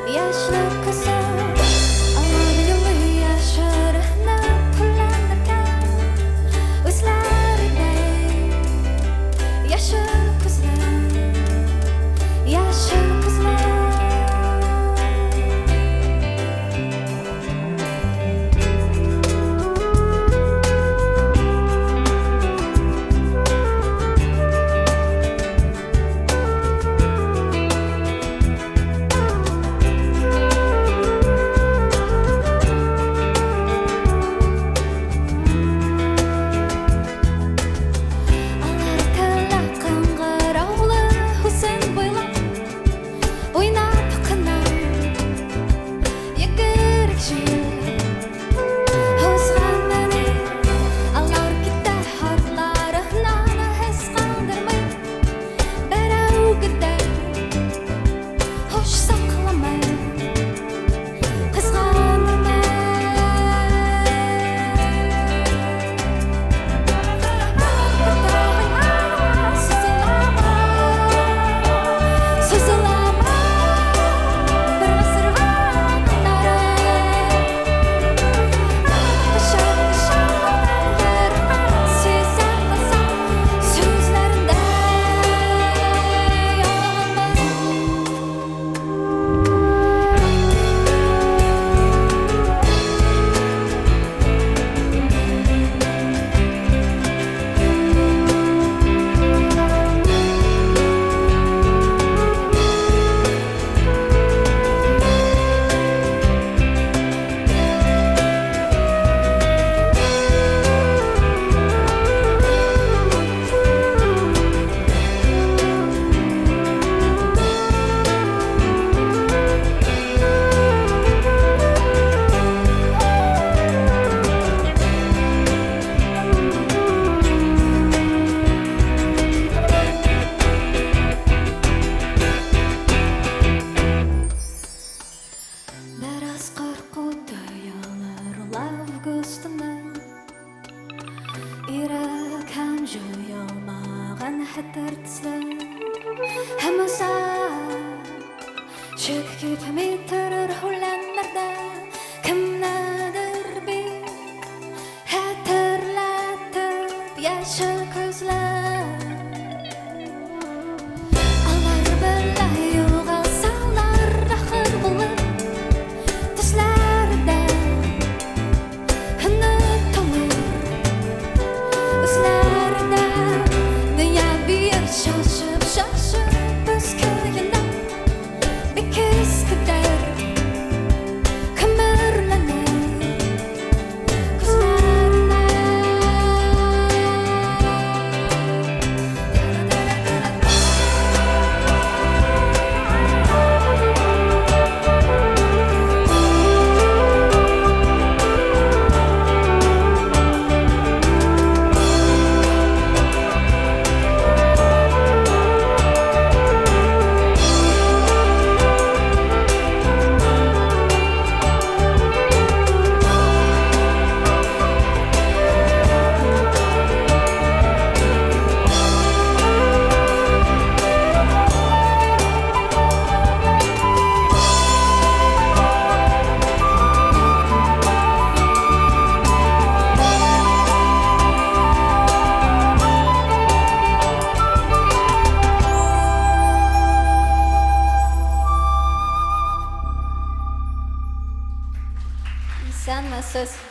Яшьлек көзе. Алар елый яшеренеп үләннәргә, үзләредәй яшел күзләр, яшел күзләр. Алар көлә кыңгыраулы үзен буйлап, уйнап кына йөгерек җил узганмыни. Алар китә артларыннан эз калдырмый, берәүгә дә һуш сакламый, кызганмый. Сузылама, бер гасырга аннары. Сизә калсам, сүзләрендә ялганмын. Бераз курку тоелыр ул августның, Ирек һәм җуелмаган хәтер төсле. Һәм озак шик китми торыр үләннәрдә, Кемнедер бик хәтерләтеп яшел күзләр. Алар берлә югалсалар ахыр булып, Төсләрдә онытылыр үзләрендә. Дөнья бир шашып, шашып үз көендә, Бик искедер күмерләнер күзләренә. Исәнмесез.